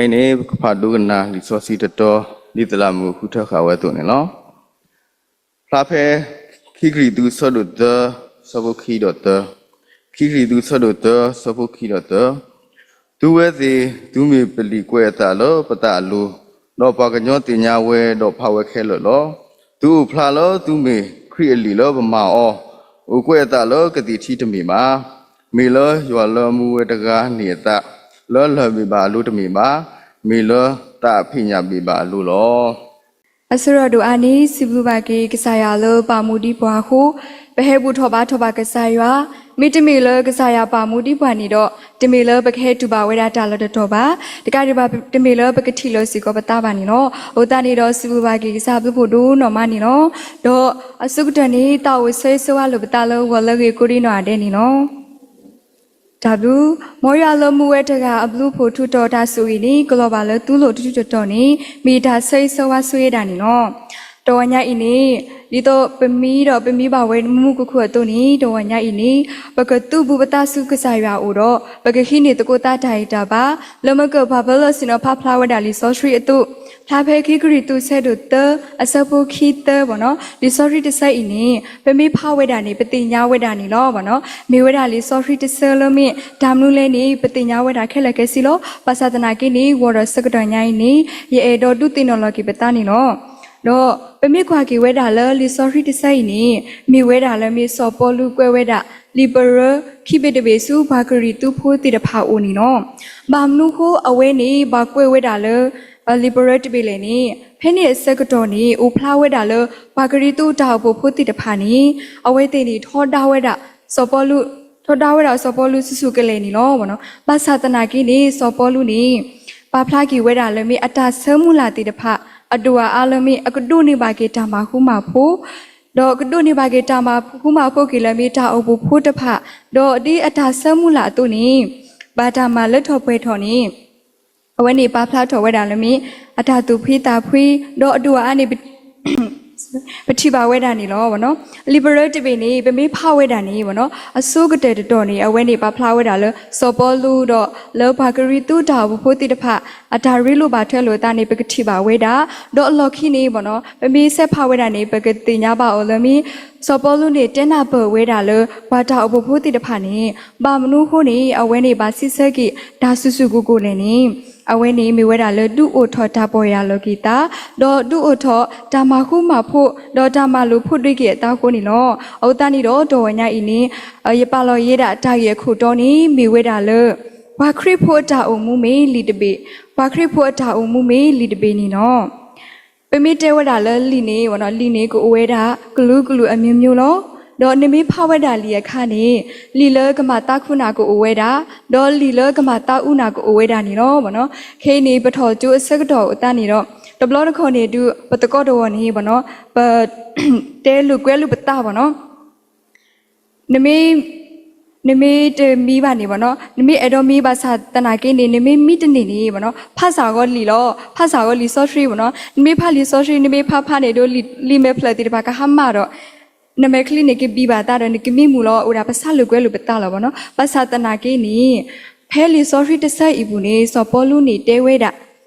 အံၤန့ၣ် ပကဖးဒိကနၣ်လံာ်စီဆှံတတီၤ ဒ်သရၣ်မုၣ်ဃုထၢဃာ်ဝဲအသိးန့ၣ်လီၤ. ဖျါဖဲ ခံကရံၣ်သူး အဆၢဒိၣ်သၢ အဆၢဖိခံဒီးသၢ, ခံကရံၣ်သူး အဆၢဒိၣ်သၢ အဆၢဖိခံဒီးသၢ, သုဝဲသ့ၣ် သုမ့ၢ်ပလံာ်ကွဲးအသးလၢပသးအလိၤ, ဒီးပှၤကညီသ့ၣ်ညါဝဲဒီးဖးဝဲခဲလၢာ်လီၤ. သုအိၣ်ဖျါလၢသုမ့ၢ်ခရံာ်အလံာ်လၢပမၤအီၤ, အိၣ်ကွဲးအသးလၢကသ့ၣ်ထံတမ့ၢ်ဘၣ်. မ့ၢ်လၢယွၤလၢမူဝဲတဂၤန့ၢ်အသး လၢလၢၢ်ဘ့ၣ်ဘၣ်အလိၤတမ့ၢ်ဘၣ်, မ့ၢ်လၢသးဖံးညၣ်ဘ့ၣ်ဘၣ်အလိၤလီၤ. အဆၢကတီၢ်ဒိၣ်အါန့ၣ် စံးဘျုးဘၣ်က့ၤကစၢ်ယွၤလၢပာ်မူဒံးပှၤအဃိ, ပဟဲဘူၣ်ထီၣ်ဘါထီၣ်ဘၣ်ကစၢ်ယွၤ, မ့တမ့ၢ်လၢကစၢ်ယွၤပာ်မူဒံးပှၤန့ၣ်ဒီး တမ့ၢ်လၢပကဟဲတူၢ်ဘၣ်ဝဲဒၣ်တၢ်လီၢ်တတီၤဘၣ်, တကးဒံးဘၣ် တမ့ၢ်လၢပကထံၣ်လိာ်စ့ၢ်ကီးပသးဘၣ်န့ၣ်လီၤ. အဃိသတးန့ၣ်ဒီး စံးဘျုးဘၣ်က့ၤကစၢ်ဘျုးဖှိၣ်ဒိၣ်နီၢ်မးန့ၣ်လီၤ. ဒီးအဆိကတၢၢ်န့ၣ် သးအိၣ်ဆၢဂ့ၤဆၢဝါလိာ်ပသးလၢဂီၤလၢအဂ့ၤကိးဒံနီၢ်ဂၤဒဲးန့ၣ်လီၤ. တၢ်ဘျုး, မ်ယွၤလၢမူဝဲတဂၤအဘျုးဖှိၣ်ထူးတီၤတၢ်ဆိၣ်ဂ့ၤန့ၣ် ကလီၤဘၣ်လၢသုလိၤတထူးတတီၤန့ၣ် မ့ၢ်တၢ်ဆၢဂ့ၤဆၢဝါဆိၣ်ဂ့ၤဒၣ်န့ၣ်လီၤ. တဂီၤညါအံၤန့ၣ် ဒ်သိးပမံဒီးပမံဘၣ်ဝဲမူမူခိၣ်ခိၣ်အသိးန့ၣ် တဂီၤညါအံၤန့ၣ် ပကသုးဘူးပသးဆူကစၢ်ယွၤအအိၣ်ဒီး ပကဟံးန့ၢ်သကိးသးတၢ်ဂံၢ်တၢ်ဘါ လၢမ့ၢ်ကပာ်ဖျါလၢစံၣ်နီၤဖးဖျါဝဲဒၣ်လံာ်စီဆှံအသိး, ဖျါဖဲခံကရံၣ်သူး အဆၢဒိၣ်သၢ အဆၢဖိခံသၢ လံာ်စီဆှံတဆၢအံၤန့ၣ် ပမ့ၢ်ဖးဝဲဒၣ်န့ၣ် ပသ့ၣ်ညါဝဲဒၣ်န့ၣ်လီၤ. မ့ၢ်ဝဲဒၣ်လံာ်စီဆှံတဆၢလၢမ့ၢ်တၢ်မနုၤလဲၣ်န့ၣ် ပသ့ၣ်ညါဝဲဒၣ်ခဲလၢာ်ခဲဆ့လီၤ. ဘၣ်ဆၣ်သနာ်က့န့ၣ် ဂီၤဒီးဆၢကတီၢ်ညါအံၤန့ၣ် ယအဲၣ်ဒိးဒုးသ့ၣ်နီၣ်လီၤက့ၤပသးန့ၣ်လီၤ. ဒီးပမ့ၢ်ကွၢ်က့ၤဝဲဒၣ်လၢလံာ်စီဆှံတဆၢအံၤန့ၣ် မ့ၢ်ဝဲဒၣ်လၢမ့ၢ်စီၤပီလူးကွဲးဝဲဒၣ် လံာ်ပရၢခံဘ့ၣ်တဘ့ၣ်ဆူပှၤကရံၣ်သူးဖိသ့ၣ်တဖၣ်အအိၣ်န့ၣ်လီၤ. ဘၣ်မနုၤဃိအဝဲန့ၣ် ဘၣ်ကွဲးဝဲဒၣ်လၢ လံာ်ပရၢတဘ့ၣ်လဲၣ်န့ၣ် ဖဲန့ၣ်အဆၢကတီၢ်န့ၣ် အိၣ်ဖျါဝဲဒၣ်လၢ ပှၤကရံၣ်သူးတၢ်အိၣ်ဖှိၣ်ဖိသ့ၣ်တဖၣ်န့ၣ် အဝဲသ့ၣ်န့ၣ် ထီဒါဝဲဒၣ်စီၤပီလူး, ထီဒါဝဲဒၣ်စီၤပီလူးဆူၣ်ဆူၣ်ကလဲာ်န့ၣ်လီၤ. ဘၣ်ဆၣ်သနာ်က့န့ၣ် စီၤပီလူးန့ၣ် ပာ်ဖျါက့ၤဝဲဒၣ်လၢမ့ၢ်အတၢ်ဆၢမုၢ်လၢ်သ့ၣ်တဖၣ် အဒိၣ်အါအါလၢမ့ၢ်အကဒိးန့ၢ်ဘၣ်က့ၤတၢ်မၤဃူမၤဖိး ဒီးကဒိးန့ၢ်ဘၣ်က့ၤတၢ်မၤဃူမၤဖိးက့ၤလၢမ့ၢ်တၢ်အိၣ်ဖှိၣ်ဖိတဖၣ်, ဒီးဒ်အတၢ်ဆၢမုၢ်လၢ်အသိးန့ၣ် ဘၣ်တၢ်မၤလၢထီၣ်ပှဲၤထီၣ်န့ၣ် အဝဲန့ၣ်ပာ်ဖျါထီၣ်ဝဲဒၣ်လၢမ့ၢ် အတၢ်သူၣ်ဖှံသးဖှံ, ဒီးအဒိၣ်အါအါန့ၣ် ပထံၣ်ဘၣ်ဝဲဒၣ်န့ၣ်လီၤ. လံာ်ပရၢတဘ့ၣ်န့ၣ် ပမ့ၢ်ဖးဝဲဒၣ်န့ၣ် အဆိကတၢၢ်တတီၤန့ၣ် အဝဲန့ၣ်ပာ်ဖျါဝဲဒၣ်လၢ စီၤပီလူးဒီး လၢပှၤကရံၣ်သူးတၢ်အိၣ်ဖှိၣ်ဖိသ့ၣ်တဖၣ် အတၢ်ရ့လိာ်ဘၣ်ထွဲလိာ်အသးန့ၣ် ပကထံၣ်ဘၣ်ဝဲဒၣ်, ဒီးအလီၢ်ခံန့ၣ် ပမ့ၢ်ဆဲးဖးဝဲဒၣ်န့ၣ် ပကသ့ၣ်ညါဘၣ်အီၤလၢမ့ၢ် စီၤပီလူးန့ၣ် တဲနၢ်ပၢၢ်ဝဲဒၣ်လၢ ပှၤတၢ်အိၣ်ဖှိၣ်ဖိသ့ၣ်တဖၣ်န့ၣ် ဘၣ်မနုၤအဃိန့ၣ် အဝဲန့ၣ်ဘၣ်စံးဆၢက့ၤ တၢ်ဆူၣ်ဆူၣ်ကိၢ်ကိၢ်လဲၣ်န့ၣ် အဝဲန့ၣ်မ့ၢ်ဝဲဒၣ်လၢဒုးအိၣ်ထီၣ်တၢ်ပီၢ်ယၢ်လီၤက့ၤသး, ဒီးဒုးအိၣ်ထီၣ်တၢ်မၤဃူမၤဖိး, ဒီးတၢ်မၤလိာ်ဖိးဒ့က့ၤအသးအဃိန့ၣ်လီၤ. အဃိသတးန့ၣ်ဒီး တဂီၤညါအံၤန့ၣ် ယပာ်လီၤယဲဒၣ်တၢ်ဂ့ၢ်အခိၣ်တီန့ၣ် မ့ၢ်ဝဲဒၣ်လၢ ပှၤခရံာ်ဖိအတၢ်အိၣ်မူမ့ၢ်လံာ်တဘ့ၣ်, ပှၤခရံာ်ဖိအတၢ်အိၣ်မူမ့ၢ်လံာ်တဘ့ၣ်န့ၣ်လီၤ. ပမ့ၢ်တဲဝဲဒၣ်လၢလံာ်န့ၣ် လံာ်န့ၣ်ကအိၣ်ဝဲဒၣ် ကလုာ်ကလုာ်အမျိုးမျိုးလီၤ. ဒီးနမ့ၢ်ဖးဝဲဒၣ်လံာ်အခါန့ၣ် လံာ်လၢကမၤသးခုနၤကအိၣ်ဝဲဒၣ်, ဒီးလံာ်လၢကမၤသးအူနၤကအိၣ်ဝဲဒၣ်န့ၣ်လီၤ. ခဲအံၤန့ၣ် ပထီၣ်ကၠိအဆၢကတီၢ်အသးန့ၣ်ဒီး တဘျီတခီၣ်န့ၣ် ဒုးပသကိးတဂီၢ်န့ၣ် ပ တဲလိာ်ကွဲလိာ်ပသးဘၣ်နီၤ နမ့ၢ် နမ့ၢ်တမံဘၣ်န့ၣ်ဘၣ်နီၤ နမ့ၢ်အဲၣ်ဒိးမံဘၣ်ဆၣ်သနာ်က့န့ၣ် နမ့ၢ်မံတန့ၢ်န့ၣ်ဘၣ်နီၤ ဖးစ့ၢ်ကီးလံာ်လီၤ ဖးစ့ၢ်ကီးလံာ်စီဆှံဘၣ်နီၤ နမ့ၢ်ဖးလံာ်စီဆှံ နမ့ၢ်ဖးဖးန့ၣ်ဒီး လံာ်မဲာ်ဖျၢၣ်သ့ၣ်တဖၣ်ကဟါမၢ်ဒီး နမဲာ်ချံန့ၣ်ကဘံဘၣ်သးဒီး နကမံမုာ်လီၤ အိၣ်ဒၣ်ပဆါလိာ်ကွဲလိာ်ပသးလီၤဘၣ်နီၤ ဘၣ်ဆၣ်သနာ်က့န့ၣ် ဖဲလံာ်စီဆှံတဆၢအံၤပူၤန့ၣ် စီၤပီလူးန့ၣ်တဲဝဲဒၣ်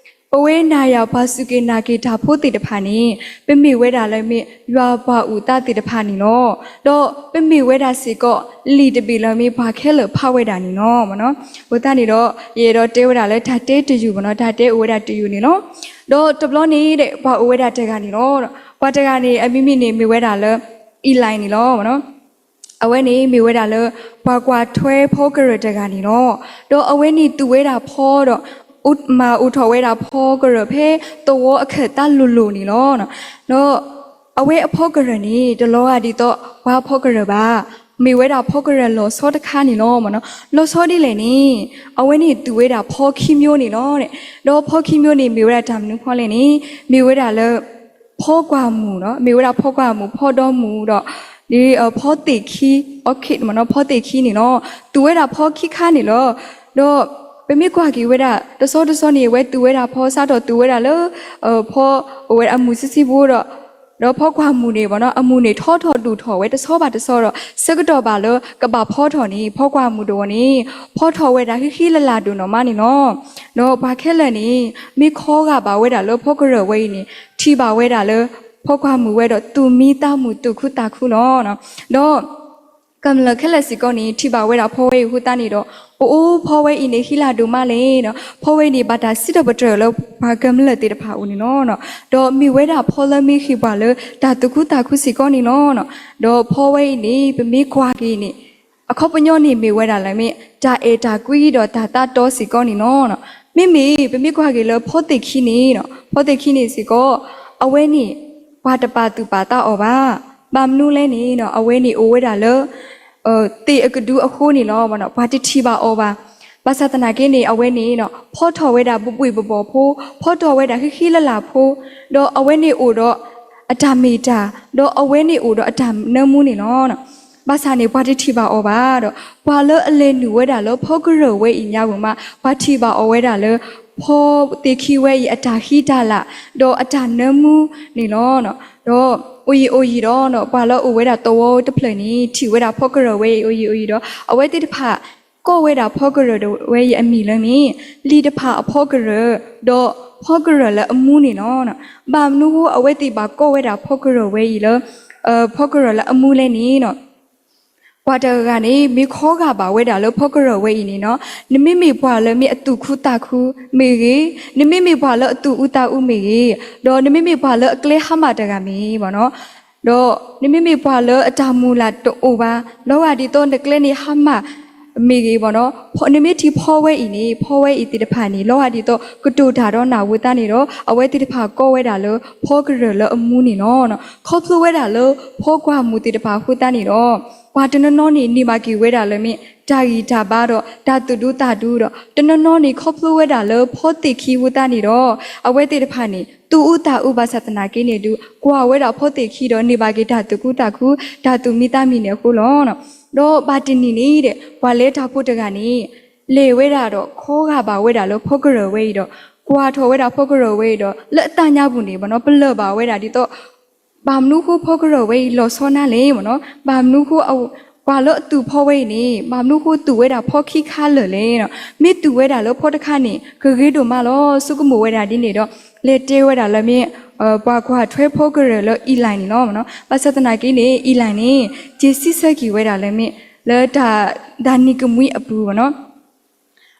ပဝဲနၤယၤပှၤစူၢ်က့ၤနာ်က့ၤတၢ်ဖိသ့ၣ်တဖၣ်န့ၣ် ပမ့ၢ်ဝဲဒၣ်လၢမ့ၢ်ယွၤပှၤအုၣ်သးသ့ၣ်တဖၣ်န့ၣ်လီၤ. ဒီးပမ့ၢ်ဝဲဒၣ်စ့ၢ်ကီးလံာ်တဘ့ၣ်လၢမ့ၢ်ပှၤခဲလၢာ်ဖးဝဲဒၣ်န့ၣ်လီၤ. အဃိသတးန့ၣ်ဒီး ယအဲၣ်ဒိးတဲဝဲဒၣ်လၢတၢ်တဲတယုၢ်ဘၣ်နီၤ တၢ်တဲအိၣ်ဝဲဒၣ်တယုၢ်န့ၣ်လီၤ. ဒီးတဘျီန့ၣ် ပှၤအိၣ်ဝဲဒၣ်တဂၤန့ၣ်လီၤ. ပှၤတဂၤန့ၣ် အမံၤမံၤန့ၣ်မ့ၢ်ဝဲဒၣ်လၢ Eli န့ၣ်လီၤ. အဝဲန့ၣ်မ့ၢ်ဝဲဒၣ်လၢ ပှၤကွၢ်ထွဲဖီကရၢၢ်တဂၤန့ၣ်လီၤ. ဒီးအဝဲန့ၣ်သူၣ်ဝဲဒၣ်ဖီဒီး မၤအိၣ်ထီၣ်ဝဲဒၣ်ဖီကရၢၢ်ဖဲသဝီအခၢၣ်သးလိၤလိၤန့ၣ်လီၤ. ဒီးအဝဲအဖီကရၢၢ်န့ၣ် တလီၤဂာ်ဒ်သိးပှၤဖီကရၢၢ်ဘၣ်. မ့ၢ်ဝဲဒၣ်ဖီကရၢၢ်လီၤဆီတခါန့ၣ်လီၤ. လီၤဆီဒ်လဲၣ်န့ၣ် အဝဲန့ၣ်သူၣ်ဝဲဒၣ်ဖီခံမျိုးန့ၣ်လီၤ. ဒီးဖီခံမျိုးန့ၣ် မ့ၢ်ဝဲဒၣ်တၢ်မနုၤဖီလဲၣ်န့ၣ် မ့ၢ်ဝဲဒၣ်လၢ ဖီကွၢ်မုၢ်ဒီး မ့ၢ်ဝဲဒၣ်ဖီကွၢ်မုၢ် ဖီဒီမုၢ်ဒီး ဒ်ဖီသ့ၣ်ခံ orchid မ့ၢ်နီၤ ဖီသ့ၣ်ခံန့ၣ်လီၤ. သူၣ်ဝဲဒၣ်ဖီခံခါန့ၣ်လီၤ. ဒီးပမ့ၢ်ကွၢ်က့ၤဝဲဒၣ် တဆီတဆီန့ၣ် အဝဲသူၣ်ဝဲဒၣ်ဖီစးထီၣ်သူၣ်ဝဲဒၣ်လၢ ဖီအိၣ်ဝဲဒၣ်အမုၢ်ဆံးဆံးဖိဒီး ဒီးဖီကွၢ်မုၢ်န့ၣ်ဘၣ်နီၤ အမုၢ်န့ၣ်ထီထီၣ်ဒိၣ်ထီၣ်ဝဲတဆီဘၣ်တဆီဒီး ဆၢကတီၢ်ဘၣ်လၢကဘၣ်ဖီထီၣ်န့ၣ် ဖီကွၢ်မုၢ်တဂီၤန့ၣ် ဖီထီၣ်ဝဲဒၣ်ဃံဃံလၤလၤဒိၣ်နီၢ်မးန့ၣ်လီၤ. ဒီးပှၤခဲလၢာ်န့ၣ် မ့ၢ်ခီဂာ်ဘၣ်ဝဲဒၣ်လၢဖီကရၢၢ်ဝဲအံၤန့ၣ် ထံၣ်ဘၣ်ဝဲဒၣ်လၢ ဖီကွၢ်မုၢ်ဝဲဒီးသူၣ်မံသးမုာ်သူၣ်ခုသးခုလီၤ. ဒီး ကမျၢၢ်ခဲလၢာ်စ့ၢ်ကီးန့ၣ် ထံၣ်ဘၣ်ဝဲဒၣ်ဖီဝဲအံၤအဃိသတးန့ၣ်ဒီး အိၣ်အိၣ်ဖီဝဲအံၤန့ၣ် ဃံလၤဒိၣ်မးလဲၣ်ဒီး ဖီဝဲအံၤန့ၣ် ဘၣ်တၢ်စံးထီၣ်ပတြၢၤလၢပှၤကမျၢၢ်သ့ၣ်တဖၣ်အအိၣ်န့ၣ်လီၤ. ဒီးမ့ၢ်ဝဲဒၣ်ဖီလၢမ့ၢ်ဃ့ၢ်ပှၤလၢတၢ်သူၣ်ခုသးခုစ့ၢ်ကီးန့ၣ်လီၤ. ဒီးဖီဝဲအံၤန့ၣ် ပမ့ၢ်ကွၢ်က့ၤန့ၣ် အခီပညီန့ၣ်မ့ၢ်ဝဲဒၣ်လၢမ့ၢ် တၢ်အဲၣ်တၢ်ကွံဒီးတၢ်သးတီစ့ၢ်ကီးန့ၣ်လီၤ. မ့မ့ၢ်ပမ့ၢ်ကွၢ်က့ၤလၢဖီသ့ၣ်ခံန့ၣ် ဖီသ့ၣ်ခံန့ၣ်စ့ၢ်ကီး အဝဲန့ၣ် ပှၤတပာ်သူၣ်ပာ်သးအီၤဘၣ်. ဘၣ်မနုၤလဲၣ်န့ၣ် အဝဲန့ၣ်အိၣ်ဝဲဒၣ်လၢ သ့ၣ်အကဒုအဃိန့ၣ်လီၤ. ပှၤတထံၣ်ဘၣ်အီၤဘၣ်. ဘၣ်ဆၣ်သနာ်က့န့ၣ် အဝဲန့ၣ် ဖီထီၣ်ဝဲဒၣ်ဘှံးဘှံးဘှီၣ်ဘှီၣ်ဖိ, ဖီထီၣ်ဝဲဒၣ်ဃံဃံလၤလၤဖိ, ဒီးအဝဲန့ၣ်အိၣ်ဒီးအတၢ်မ့ၢ်တၢ်, ဒီးအဝဲန့ၣ်အိၣ်ဒီးအတၢ်နၢမူန့ၣ်လီၤ. ဘၣ်ဆၣ်န့ၣ် ပှၤတထံၣ်ဘၣ်အီၤဘၣ်ဒီး ပှၤလၢအလဲၤနုာ်ဝဲဒၣ်လၢဖီကရၢၢ်ဝဲအံၤညါပူၤမး ပှၤထံၣ်ဘၣ်အီၤဝဲဒၣ်လၢ ဖီသ့ၣ်ခံဝဲအံၤအတၢ်ဃံတၢ်လၤ, ဒီးအတၢ်နၢမူန့ၣ်လီၤ. ဒီးအိၣ်ယံၤအိၣ်ယံၤဒီး ပှၤလၢအအိၣ်ဝဲဒၣ်သဝီတဖျၢၣ်န့ၣ် ထံၣ်ဝဲဒၣ်ဖီကရၢၢ်ဝဲအံၤအိၣ်ယံၤအိၣ်ယံၤဒီး အဝဲသ့ၣ်တဖၣ် ကိးဝဲဒၣ်ဖီကရၢၢ်ဝဲအံၤအမံၤလၢမ့ၢ် လံာ်တဖၣ်အဖီကရၢၢ်, ဒီးဖီကရၢၢ်လၢအမူန့ၣ်လီၤ. ဘၣ်မနုၤဃိအဝဲသ့ၣ်ဘၣ်ကိးဝဲဒၣ်ဖီကရၢၢ်ဝဲအံၤလၢ ဖီကရၢၢ်လၢအမူလဲၣ်န့ၣ် ပှၤတဂၤဂၤန့ၣ် မ့ၢ်ခီဂာ်ဘၣ်ဝဲဒၣ်လၢဖီကရၢၢ်ဝဲအံၤန့ၣ်နီၤ, နမ့မ့ၢ်ပှၤလၢမ့ၢ်အသူၣ်ခုသးခုမ့ၢ်ဂ့ၤ, နမ့မ့ၢ်ပှၤလၢအသူၣ်အူသးအူမ့ၢ်ဂ့ၤ, ဒီးနမ့မ့ၢ်ပှၤလၢအကျဲဟါမၢ်တဂၤမ့ၢ်ဂ့ၤဘၣ်နီၤ, ဒီးနမ့မ့ၢ်ပှၤလၢအတၢ်မုၢ်လၢ်တအိၣ်ဘၣ်, လီၤဂာ်ဒ်သိးနကျဲန့ၣ်ဟါမၢ်မ့ၢ်ဂ့ၤဘၣ်နီၤ, နမ့ၢ်ထံၣ်ဖီဝဲအံၤန့ၣ် ဖီဝဲအံၤသ့ၣ်တဖၣ်န့ၣ် လီၤဂာ်ဒ်သိးကတိၤတၢ်ဒီးနၤအဃိသတးန့ၣ်ဒီး အဝဲသ့ၣ်တဖၣ်ကိးဝဲဒၣ်လၢ ဖီကရၢၢ်လၢအမူန့ၣ်လီၤ. ခီဖျိဝဲဒၣ်လၢ ဖီကွၢ်မုၢ်သ့ၣ်တဖၣ်အဃိသတးန့ၣ်ဒီး ပှၤတနီၤနီၤန့ၣ် န့ၢ်ဘၣ်က့ၤဝဲဒၣ်လၢမ့ၢ် တၢ်ဂံၢ်တၢ်ဘါဒီး တၢ်သူၣ်ဒူသးဒူဒီး တနီၤနီၤန့ၣ် ခီဖျိဝဲဒၣ်လၢဖီသ့ၣ်ခံအဃိသတးန့ၣ်ဒီး အဝဲသ့ၣ်တဖၣ်န့ၣ် သူၣ်အူသးအူဘၣ်ဆၣ်သနာ်က့န့ၣ်ဒုး ကွၢ်ဝဲဒၣ်ဖီသ့ၣ်ခံဒီး န့ၢ်ဘၣ်က့ၤတၢ်သူၣ်ခုသးခု တၢ်သူၣ်မံသးမုာ်န့ၣ်အဃိလီၤ. ဒီးဘၣ်တနံၤန့ၣ်ဒီး ပှၤလဲၤတၢ်ဖိတဂၤန့ၣ် လဲၤဝဲဒၣ်ဒီး ခီဂာ်ဘၣ်ဝဲဒၣ်လၢဖီကရၢၢ်ဝဲအံၤဒီး ကွၢ်ထီၣ်ဝဲဒၣ်ဖီကရၢၢ်ဝဲအံၤဒီး လၢအသးညါပူၤန့ၣ်ဘၣ်နီၤ ပလၢၢ်ဘၣ်ဝဲဒၣ်ဒ်သိး ဘၣ်မနုၤဃိဖီကရၢၢ်ဝဲအံၤလီၤဆီနါလဲၣ်ဘၣ်နီၤ, ဘၣ်မနုၤဃိ ပှၤလၢအသူၣ်ဖီဝဲအံၤန့ၣ် ဘၣ်မနုၤဃိသူၣ်ဝဲဒၣ်ဖီခံခါလၢာ်လဲၣ်နီၤ, မ့ၢ်သူၣ်ဝဲဒၣ်လၢဖီတခါန့ၣ် ကဂ့ၤဒိၣ်မးလီၤ ဆိကမိၣ်ဝဲဒၣ်ဒ်န့ၣ်ဒီး လဲၤတဲဝဲဒၣ်လၢမ့ၢ် ပှၤကွၢ်ထွဲဖီကရၢၢ်လၢအံၤလဲၣ်န့ၣ်လီၤ. ဘၣ်ဆၣ်သနာ်က့န့ၣ် အံၤလဲၣ်န့ၣ် က့ၤစံးဆၢက့ၤဝဲဒၣ်လၢမ့ၢ် လၢတၢ်နံၤကမှံအပူၤဘၣ်နီၤ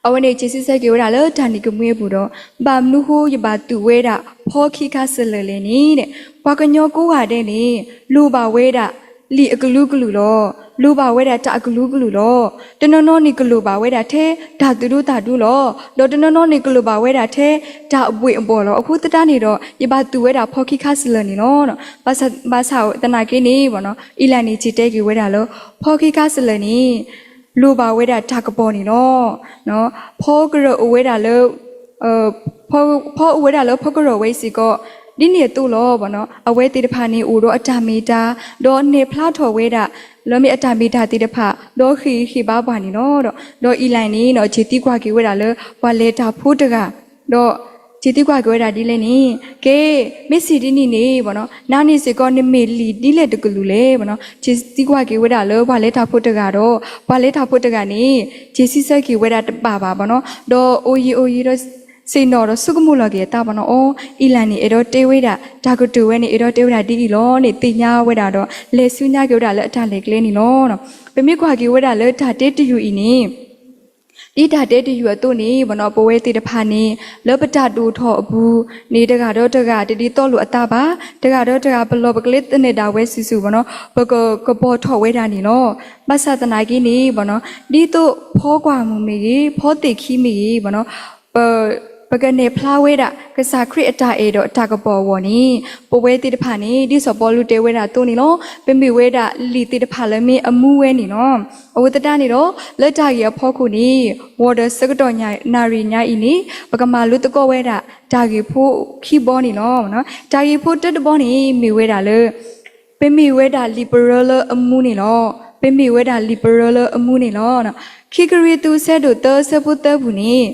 အဝဲန့ၣ် က့ၤစံးဆၢက့ၤဝဲဒၣ်လၢတၢ်နံၤကမှံအပူၤဒီး ဘၣ်မနုၤဃိယဘၣ်သူၣ်ဝဲဒၣ်ဖီခံခါစလၢာ်လဲၣ်န့ၣ် ပှၤကညီကိးဂၤဒဲးန့ၣ် လိၣ်ဘၣ်ဝဲဒၣ်လံာ်အကလုာ်ကလုာ်လီၤ. လိၣ်ဘၣ်ဝဲဒၣ်တၢ်အကလုာ်ကလုာ်လီၤ. တနီၤနီၤန့ၣ်ကလိၣ်ဘၣ်ဝဲဒၣ်ထဲတၢ်သူၣ်ဒူသးဒူလီၤ. ဒီးတနီၤနီၤန့ၣ်ကလိၣ်ဘၣ်ဝဲဒၣ်ထဲတၢ်အဘှ့ၣ်အဘှီၣ်လီၤ. အဃိသတးန့ၣ်ဒီး ယဘၣ်သူၣ်ဝဲဒၣ်ဖီခံခါစလၢာ်န့ၣ်လီၤ. ဘၣ်ဆၣ်သနာ်က့န့ၣ် အံၤလဲၣ်န့ၣ် က့ၤတဲက့ၤဝဲဒၣ်လၢ ဖီခံခါစလၢာ်န့ၣ် လိၣ်ဘၣ်ဝဲဒၣ်တၢ်ကပီၤန့ၣ်လီၤ. ဖီကရၢၢ်အိၣ်ဝဲဒၣ်လၢ ဖီအိၣ်ဝဲဒၣ်လၢဖီကရၢၢ်ဝဲအံၤစ့ၢ်ကီး ဒ်န့ၣ်အသိးလီၤ. အဝဲသ့ၣ်တဖၣ်န့ၣ် အိၣ်ဒီးအတၢ်မ့ၢ်တၢ် ဒီးနဲၣ်ဖျါထီၣ်ဝဲဒၣ် လၢမ့ၢ်အတၢ်မ့ၢ်တၢ်သ့ၣ်တဖၣ် ဒီးဃ့ၢ်ဃ့ၢ်ဘါပှၤန့ၣ်လီၤ. ဒီးအံၤလဲၣ်န့ၣ် က့ၤသံကွၢ်က့ၤဝဲဒၣ်လၢ ပှၤလဲၤတၢ်ဖိတဂၤ ဒီး က့ၤသံကွၢ်က့ၤဝဲဒၣ်ဒ်လဲၣ်န့ၣ် ကဲ မ့ၢ်စံးဒ်န့ၣ်န့ၣ် နၤန့ၣ်စ့ၢ်ကီး နမ့ၢ်လံာ်ဒ်လဲၣ်တကလုာ်လဲၣ် က့ၤသံကွၢ်က့ၤဝဲဒၣ်လၢပှၤလဲၤတၢ်ဖိတဂၤဒီး ပှၤလဲၤတၢ်ဖိတဂၤန့ၣ် က့ၤစံးဆၢက့ၤဝဲဒၣ်တဘၣ်ဘၣ်ဘၣ်နီၤ ဒီးအိၣ်ယံၤအိၣ်ယံၤဒီး ဆ့ၣ်နီၤဒီးဆိကမိၣ်လီၤက့ၤအသးဘၣ်နီၤ အိ အံၤလဲၣ်န့ၣ် အဲၣ်ဒိးတဲဝဲဒၣ် တၢ်ကတိၤဝဲန့ၣ် အဲၣ်ဒိးတဲဝဲဒၣ်ဒ်အံၤလီၤန့ၣ် သ့ၣ်ညါဝဲဒၣ်ဒီး လဲၤဆူညါက့ၤဝဲဒၣ်လၢအတၢ်လဲၤကျဲန့ၣ်လီၤ. ပမ့ၢ်ကွၢ်က့ၤဝဲဒၣ်လၢတၢ်တဲတယုၢ်အံၤန့ၣ် ဒ်တၢ်တဲတယုၢ်အသိးန့ၣ် ပဝဲသ့ၣ်တဖၣ်န့ၣ် လၢပတၢ်ဒိၣ်ထီၣ်အပူၤန့ၣ် တဂၤဒီးတဂၤ တဒ်သိးလိာ်အသးဘၣ်, တဂၤဒီးတဂၤ ပလီၢ်ပကျဲသနၢၣ်ဒၣ်ဝဲစုာ်စုာ်ဘၣ်နီၤ ပကကပီၤထီၣ်ဝဲဒၣ်န့ၣ်လီၤ. ဘၣ်ဆၣ်သနာ်က့န့ၣ် ဒ်သိးဖီကွၢ်မုၢ်မ့ၢ်ဂ့ၤ, ဖီသ့ၣ်ခံမ့ၢ်ဂ့ၤဘၣ်နီၤ ပကနဲၣ်ဖျါဝဲဒၣ် ကစၢ်ခရံာ်အတၢ်အဲၣ်ဒီးတၢ်ကပီၤအဂီၢ်န့ၣ် ပဝဲသ့ၣ်တဖၣ်န့ၣ် ဒ်စီၤပီလူးတဲဝဲဒၣ်အသိးန့ၣ်လီၤ. ပမ့ၢ်ဝဲဒၣ်လံာ်သ့ၣ်တဖၣ်လၢမ့ၢ်အမူဝဲန့ၣ်လီၤ. အဃိသတးန့ၣ်ဒီး လၢတၢ်ဂ့ၢ်အဖီခိၣ်န့ၣ် ဝံၤဒီးဆၢကတီၢ်နၣ်ရံၣ်ညါအံၤန့ၣ် ပကမၤလိသကိးဝဲဒၣ် တၢ်ဂ့ၢ်ဖိခံဘီန့ၣ်လီၤ. တၢ်ဂ့ၢ်ဖိတၢတဘီန့ၣ် မ့ၢ်ဝဲဒၣ်လၢ ပမ့ၢ်ဝဲဒၣ်လံာ်ပရၢလၢအမူန့ၣ်လီၤ. ပမ့ၢ်ဝဲဒၣ်လံာ်ပရၢလၢအမူန့ၣ်လီၤ. ခံကရံၣ်သူး ဆၢဒိၣ်သၢ ဆၢဖိသၢပူၤန့ၣ်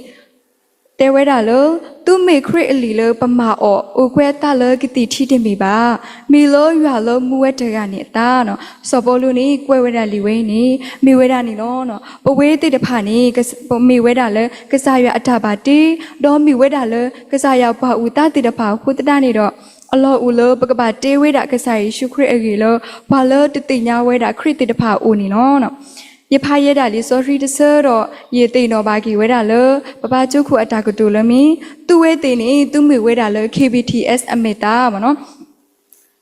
တဲဝဲဒၣ်လၢ သုမ့ၢ်ခရံာ်အလံာ်လၢပမၤအီၤ အိၣ်ကွဲအသးလၢကသံၣ်ထံတမ့ၢ်ဘၣ်, မ့ၢ်လၢယွၤလၢမူဝဲတဂၤန့ၣ်အသးနီၤ. စီၤပီလူးန့ၣ် ကွဲးဝဲဒၣ်လံာ်ဝဲအံၤန့ၣ် မ့ၢ်ဝဲဒၣ်န့ၣ်လီၤ. ပဝဲသ့ၣ်တဖၣ်န့ၣ် မ့ၢ်ဝဲဒၣ်လၢကစၢ်ယွၤအတၢ်ဘၣ်တ့, ဒီးမ့ၢ်ဝဲဒၣ်လၢကစၢ်ယွၤပှၤအုၣ်သးသ့ၣ်တဖၣ်အဃိသတးန့ၣ်ဒီး အလီၢ်အိၣ်လၢပကဘၣ်တ့ဝဲဒၣ်ကစၢ်ယ့ၣ်ၡူးခရံာ်အဂ့ၢ်လၢ ပှၤလၢတသ့ၣ်ညါဝဲဒၣ်ခရံာ်သ့ၣ်တဖၣ်အအိၣ်န့ၣ်လီၤ. ယဖးယဲဒၣ်လံာ်စီဆှံတဆၢဒီး ယသ့ၣ်နီၣ်ဘၣ်က့ၤဝဲဒၣ်လၢ ပပၢ်ကၠိခိၣ်အတၢ်ကတိၤလၢမ့ၢ် သုဝဲသ့ၣ်န့ၣ် သုမ့ၢ်ဝဲဒၣ်လၢ K B T S အမဲာ်သၣ်မ့ၢ်နီၤ.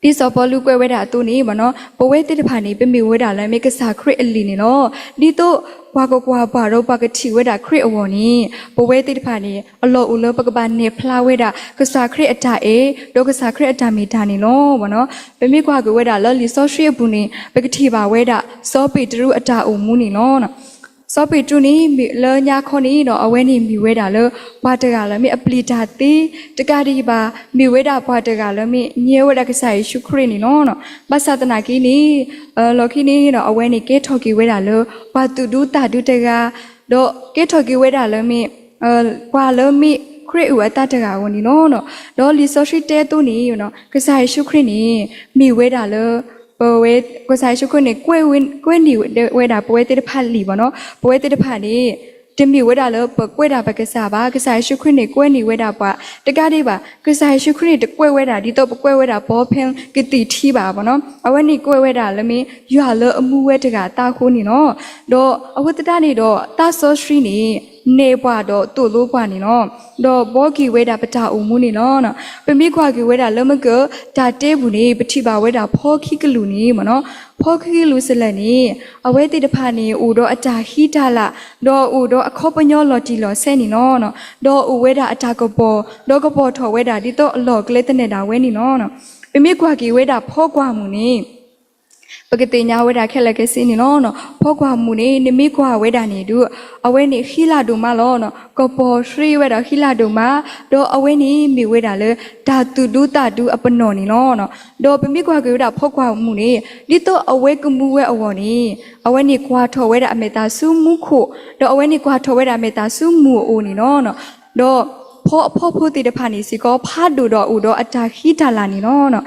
ဒ်စီၤပီလူးကွဲးဝဲဒၣ်အသိးန့ၣ်မ့ၢ်နီၤ ပဝဲသ့ၣ်တဖၣ်န့ၣ် ပမ့ၢ်ဝဲဒၣ်လၢမ့ၢ်ကစၢ်ခရံာ်အလံာ်န့ၣ်လီၤ. ဒ်သိးပှၤကကွၢ်ပှၤဒီးပှၤကထံၣ်ဝဲဒၣ်ခရံာ်အဂီၢ်န့ၣ် ပဝဲသ့ၣ်တဖၣ်န့ၣ် အလီၢ်အိၣ်လၢပကဘၣ်နဲၣ်ဖျါဝဲဒၣ် ကစၢ်ခရံာ်အတၢ်အဲၣ် ဒီးကစၢ်ခရံာ်အတၢ်မ့ၢ်တၢ်န့ၣ်လီၤမ့ၢ်နီၤ. ပမ့ၢ်ကွၢ်က့ၤဝဲဒၣ်လၢလံာ်စီဆှံအပူၤန့ၣ် ပကထံၣ်ဘၣ်ဝဲဒၣ် စီၤပ့းတရူးအတၢ်အိၣ်မူန့ၣ်လီၤ. စီၤပ့းတရူးန့ၣ် မ့ၢ်လၢညါခီန့ၣ်ဒီး အဝဲန့ၣ်မ့ၢ်ဝဲဒၣ်လၢ ပှၤတဂၤလၢမ့ၢ်အပျံၤတၢ်သ့ တကးဒံးဘၣ် မ့ၢ်ဝဲဒၣ်ပှၤတဂၤလၢမ့ၢ် ငဲဝဲဒၣ်ကစၢ်ယ့ၣ်ၡူးခရံာ်န့ၣ်လီၤ. ဘၣ်ဆၣ်သနာ်က့န့ၣ် လီၢ်ခံန့ၣ်ဒီး အဝဲန့ၣ်ကဲထီၣ်က့ၤဝဲဒၣ်လၢ ပှၤသူၣ်ဒူသးဒူတဂၤ ဒီးကဲထီၣ်က့ၤဝဲဒၣ်လၢမ့ၢ် ပှၤလၢမ့ၢ်ခရံာ်အုၣ်အသးတဂၤအဂီၢ်န့ၣ်လီၤ. ဒီးလံာ်စီဆှံတဲအသိးန့ၣ် ကစၢ်ယ့ၣ်ၡူးခရံာ်န့ၣ် မ့ၢ်ဝဲဒၣ်လၢ ပဝဲ ကစၢ်ယ့ၣ်ၡူးခရံာ်န့ၣ် ကွဲးန့ၢ်ဝဲဒၣ်ပဝဲသ့ၣ်တဖၣ်လံာ်မ့ၢ်နီၤ. ပဝဲသ့ၣ်တဖၣ်န့ၣ် တမ့ၢ်ဝဲဒၣ်လၢပကွဲးဒၣ်ပကစၢ်ဘၣ်. ကစၢ်ယ့ၣ်ၡူးခရံာ်န့ၣ် ကွဲးန့ၢ်ဝဲဒၣ်ပှၤ တကးဒံးဘၣ် ကစၢ်ယ့ၣ်ၡူးခရံာ်န့ၣ် တကွဲးဝဲဒၣ် ဒ်သိးပကွဲးဝဲဒၣ် ball pen ကသံၣ်ထံဘၣ်မ့ၢ်နီၤ. အဝဲန့ၣ်ကွဲးဝဲဒၣ်လၢမ့ၢ် ယွၤလၢအမူဝဲတဂၤအသးအဃိန့ၣ်လီၤ. ဒီးအဃိသတးန့ၣ်ဒီး သးစီဆှံန့ၣ် နဲၣ်ပှၤဒီးသိၣ်လိပှၤန့ၣ်လီၤ. ဒီးဘှီက့ၤဝဲဒၣ်ပတၢ်အိၣ်မူန့ၣ်လီၤ. ပမ့ၢ်ကွၢ်က့ၤဝဲဒၣ်လၢမ့ၢ်က တၢ်တဲပူၤန့ၣ် ပထံၣ်ဘၣ်ဝဲဒၣ်ဖီခံကလုာ်န့ၣ်မ့ၢ်နီၤ, ဖီခံကလုာ်စလဲၣ်န့ၣ် အဝဲသ့ၣ်တဖၣ်န့ၣ် အိၣ်ဒီးအတၢ်ဃံတၢ်လၤ, ဒီးအိၣ်ဒီးအခီပညီလီၤတံၢ်လီၤဆဲးန့ၣ်လီၤ. ဒီးအိၣ်ဝဲဒၣ်အတၢ်ကပီၤ, ဒီးကပီၤထီၣ်ဝဲဒၣ်ဒ်သိးအလီၢ်အကျဲသနၢၣ်ဒၣ်ဝဲန့ၣ်လီၤ. ပမ့ၢ်ကွၢ်က့ၤဝဲဒၣ်ဖီကွၢ်မုၢ်န့ၣ် ပကသ့ၣ်ညါဝဲဒၣ်ခဲလၢာ်ခဲဆ့န့ၣ်လီၤ. ဖီကွၢ်မုၢ်န့ၣ် နမ့ၢ်ကွၢ်ဝဲဒၣ်န့ၣ်ဒုး အဝဲန့ၣ်ဃံလၤဒိၣ်မးလီၤ. ကပီၤဃ့ဝဲဒီးဃံလၤဒိၣ်မး, ဒီးအဝဲန့ၣ်မ့ၢ်ဝဲဒၣ်လၢ တၢ်သူၣ်ဒူသးဒူအပနီၣ်န့ၣ်လီၤ. ဒီးပမ့ၢ်ကွၢ်က့ၤဝဲဒၣ်ဖီကွၢ်မုၢ်န့ၣ် ဒ်သိးအဝဲကမူဝဲအဂီၢ်န့ၣ် အဝဲန့ၣ်ကွၢ်ထီၣ်ဝဲဒၣ်အမဲာ်သၣ်ဆူမူခိၣ်, ဒီးအဝဲန့ၣ်ကွၢ်ထီၣ်ဝဲဒၣ်အမဲာ်သၣ်ဆူမုၢ်အအိၣ်န့ၣ်လီၤ. ဒီးဖီအဖီဖိသ့ၣ်တဖၣ်န့ၣ်စ့ၢ်ကီး ဖးဒိၣ်ဒီးအိၣ်ဒီးအတၢ်ဃံတၢ်လၤန့ၣ်လီၤ.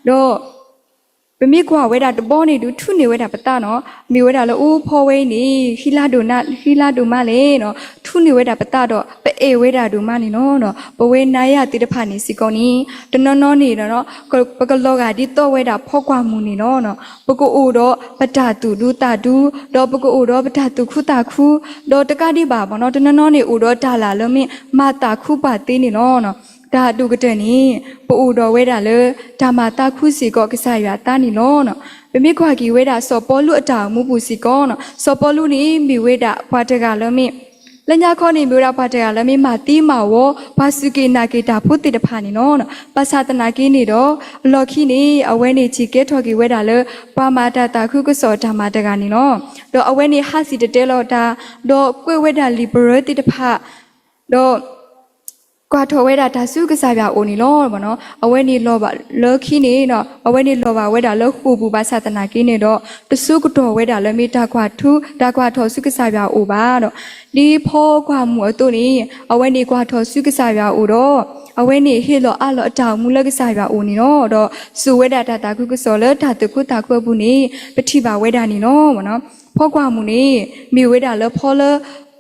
ဒီး ပမ့ၢ်ကွၢ်ဝဲဒၣ်တဘီန့ၣ်ဒုး ထူးန့ၢ်ဝဲဒၣ်ပသးနီၤ, မ့ၢ်ဝဲဒၣ်လၢအိၣ်ဖီဝဲအံၤန့ၣ် ဃံလၤဒိၣ်နး, ဃံလၤဒိၣ်မးလဲၣ်နီၤ, ထူးန့ၢ်ဝဲဒၣ်ပသးဒီး ပအဲၣ်ဝဲဒၣ်ဒိၣ်မးန့ၣ်လီၤ. ပဝဲနၤယၤသ့ၣ်တဖၣ်န့ၣ်စ့ၢ်ကီးန့ၣ် တနီၤနီၤန့ၣ်ဒီး ပကလီၤဂာ်ဒ်သိးဝဲဒၣ်ဖီကွၢ်မုၢ်န့ၣ်လီၤ. ပကအိၣ်ဒီးပတၢ်သူၣ်ဒူသးဒူ, ဒီးပကအိၣ်ဒီးပတၢ်သူၣ်ခုသးခု, ဒီးတကးဒံးဘၣ်မ့ၢ်နီၤ တနီၤနီၤန့ၣ်အိၣ်ဒီးတၢ်လၢ်လၢမ့ၢ်မၤသးခုပှၤသ့န့ၣ်လီၤ. တၢ်ဒိၣ်ကတၢၢ်န့ၣ် ပအိၣ်ဒီးဝဲဒၣ်လၢ တၢ်မၤသးခုစ့ၢ်ကီးကစၢ်ယွၤအသးန့ၣ်လီၤ. ပမ့ၢ်ကွၢ်က့ၤဝဲဒၣ်စီၤပီလူးအတၢ်အိၣ်မူပူၤစ့ၢ်ကီးနီၤ, စီၤပီလူးန့ၣ်မ့ၢ်ဝဲဒၣ်ပှၤတဂၤလၢမ့ၢ် လၢညါခီန့ၣ်မ့ၢ်ဝဲဒၣ်ပှၤတဂၤလၢမ့ၢ်မၤသံမၤဝီ ပှၤစူၢ်က့ၤနာ်က့ၤတၢ်ဖိသ့ၣ်တဖၣ်န့ၣ်လီၤ. ဘၣ်ဆၣ်သနာ်က့န့ၣ်ဒီး အလီၢ်ခံန့ၣ် အဝဲန့ၣ်ထံၣ်ကဲထီၣ်က့ၤဝဲဒၣ်လၢ ပှၤမၤတၢ်သးခုကစီၣ်အတၢ်မၤတဂၤန့ၣ်လီၤ. ဒီးအဝဲန့ၣ်ဟးစံၣ်တဲၤတဲလီၤတၢ်, ဒီးကွဲးဝဲဒၣ်လံာ်ပရၢသ့ၣ်တဖၣ်, ဒီး ကွၢ်ထီၣ်ဝဲဒၣ်တၢ်ဆူကစၢ်ယွၤအအိၣ်န့ၣ်လီၤ. အဝဲန့ၣ်လီၤဘၣ်လၢခံန့ၣ် အဝဲန့ၣ်လီၤဘၣ်ဝဲဒၣ်လၢဃိာ်ပူၤဘၣ်ဆၣ်သနာ်က့န့ၣ်ဒီး တဆိကတီၢ်ဝဲဒၣ်လၢမ့ၢ်တၢ်ကွၢ်ထူ တၢ်ကွၢ်ထီၣ်ဆူကစၢ်ယွၤအအိၣ်ဘၣ်ဒီး ဒ်ဖီကွၢ်မုၢ်အသိးန့ၣ် အဝဲန့ၣ်ကွၢ်ထီၣ်ဆူကစၢ်ယွၤအအိၣ်ဒီး အဝဲန့ၣ်ဟ့ၣ်လီၤအးလီၤအတၢ်အိၣ်မူလၢကစၢ်ယွၤအအိၣ်န့ၣ်လီၤ. ဒီးစိာ်ဝဲဒၣ်တၢ်သးခုကစီၣ်လၢတၢ်သူၣ်ခုသးခုအပူၤန့ၣ် ပထံၣ်ဘၣ်ဝဲဒၣ်န့ၣ်လီၤ. ဖီကွၢ်မုၢ်န့ၣ် မ့ၢ်ဝဲဒၣ်လၢဖီလၢ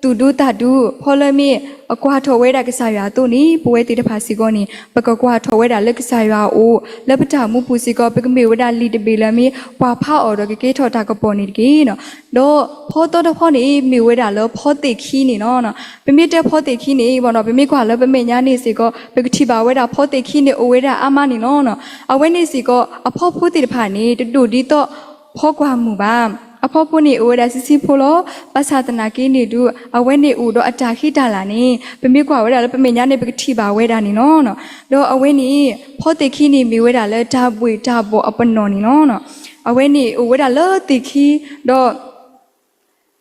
သူၣ်ဒူသးဒူ, ဖီလၢမ့ၢ်အကွၢ်ထီၣ်ဝဲဒၣ်ကစၢ်ယွၤအသိးန့ၣ် ပဝဲသ့ၣ်တဖၣ်စ့ၢ်ကီးန့ၣ် ပကကွၢ်ထီၣ်ဝဲဒၣ်လၢကစၢ်ယွၤအအိၣ် လၢပတၢ်အိၣ်မူပူၤစ့ၢ်ကီး ပကမ့ၢ်ဝဲဒၣ်လံာ်တဘ့ၣ်လၢမ့ၢ်ပှၤဖးအီၤဒီးကကဲထီၣ်တၢ်ကပီၤန့ၣ်တက့ၢ်. ဒီးဖီသီတဖီန့ၣ် မ့ၢ်ဝဲဒၣ်လၢဖီသ့ၣ်ခံန့ၣ်လီၤ. ပမ့ၢ်တဲဖီသ့ၣ်ခံန့ၣ် ပမ့ၢ်ကွၢ်လၢပမဲာ်ညါန့ၣ်စ့ၢ်ကီး ပကထံၣ်ဘၣ်ဝဲဒၣ်ဖီသ့ၣ်ခံန့ၣ်အိၣ်ဝဲဒၣ်အါမးန့ၣ်လီၤ. အဝဲန့ၣ်စ့ၢ်ကီး အဖီဖိသ့ၣ်တဖၣ်န့ၣ် တဒိၣ်ဒ်သိး ဖီကွၢ်မုၢ်ဘၣ်. အဖီဖိန့ၣ်အိၣ်ဝဲဒၣ်ဆံဆံဖိလီၤ. ဘၣ်ဆၣ်သနာ်က့န့ၣ်ဒုး အဝဲန့ၣ်အိၣ်ဒီးအတၢ်ဃံတၢ်လၤန့ၣ် ပမ့ၢ်ကွၢ်ဝဲဒၣ်လၢပမဲာ်ညါန့ၣ် ပကထံၣ်ဘၣ်ဝဲဒၣ်န့ၣ်လီၤ. ဒီးအဝဲန့ၣ် ဖီသ့ၣ်ခံန့ၣ်မ့ၢ်ဝဲဒၣ်လၢတၢ်ဘှ့ၣ်တၢ်ဘီၣ်အပနီၣ်န့ၣ်လီၤ. အဝဲန့ၣ်အိၣ်ဝဲဒၣ်လၢသ့ၣ်ခံ ဒီး